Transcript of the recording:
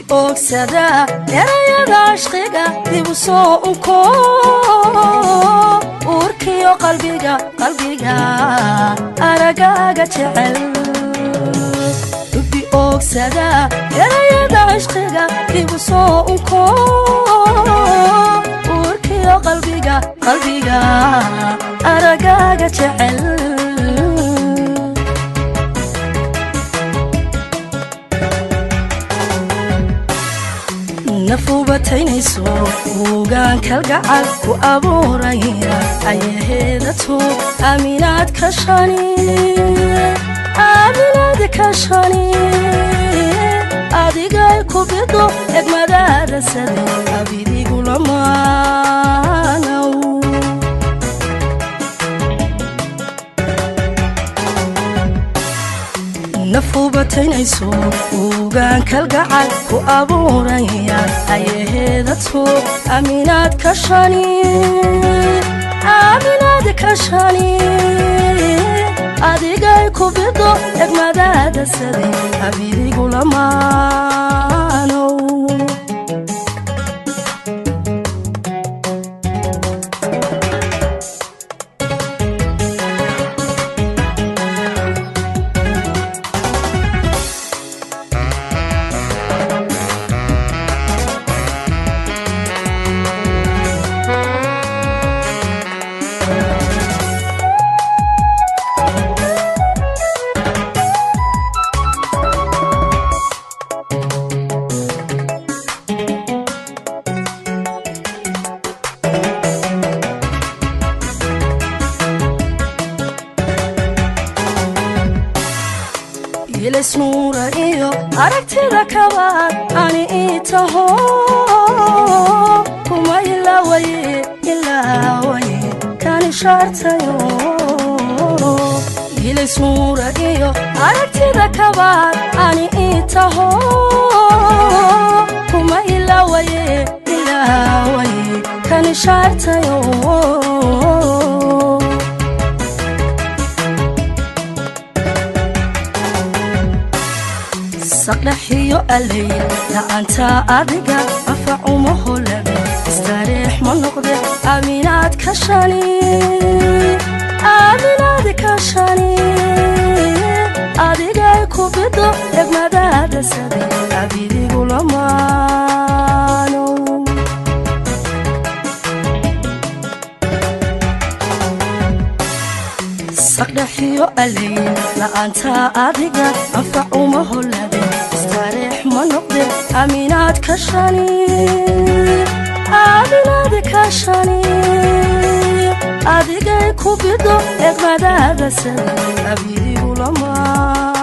Oogsada erayada ashqiga dibu soo unko, uurkiyo qalbiga, qalbiga aragaaga jecel. Rabbi oogsada erayada ashqiga dibu soo unko, uurkiyo qalbiga, qalbiga aragaaga jecel. Nafuubataynayso ugaan kalgacal ku abuuraya ayaheedato, aaminaad ka shani, aaminaad ka shani. Adigay ku bido egmadaada sade abidigu lamaanow. Nafuubataynayso ugaan kalgacal ku abuuraya ayaheedato, aaminaad ka shani, aaminaad ka shani. Adigay ku bido egmadaada sade abidigu lamaanow. Ilisnuura iyo aragtida kabaad ani ii taho, kuma ilaawaye, ilaawaye kani shaartayo. Ilisnuura iyo aragtida kabaad ani ii taho, kuma ilaawaye, ilaawaye kani shaartayo. Saqdhaxiyo alay la'aanta adiga anfac uma holabe, istareex ma noqde aaminaad ka shani, aaminaad ka shani. Adigay ku bido egmadaada sade abidigu lamaano. Saqdhaxiyo alay la'aanta adiga anfac uma holabe, istareex ma noqde aaminaad ka shani, aaminaad ka shani. Adigay ku bido egmadaada sade abidigu lamaano.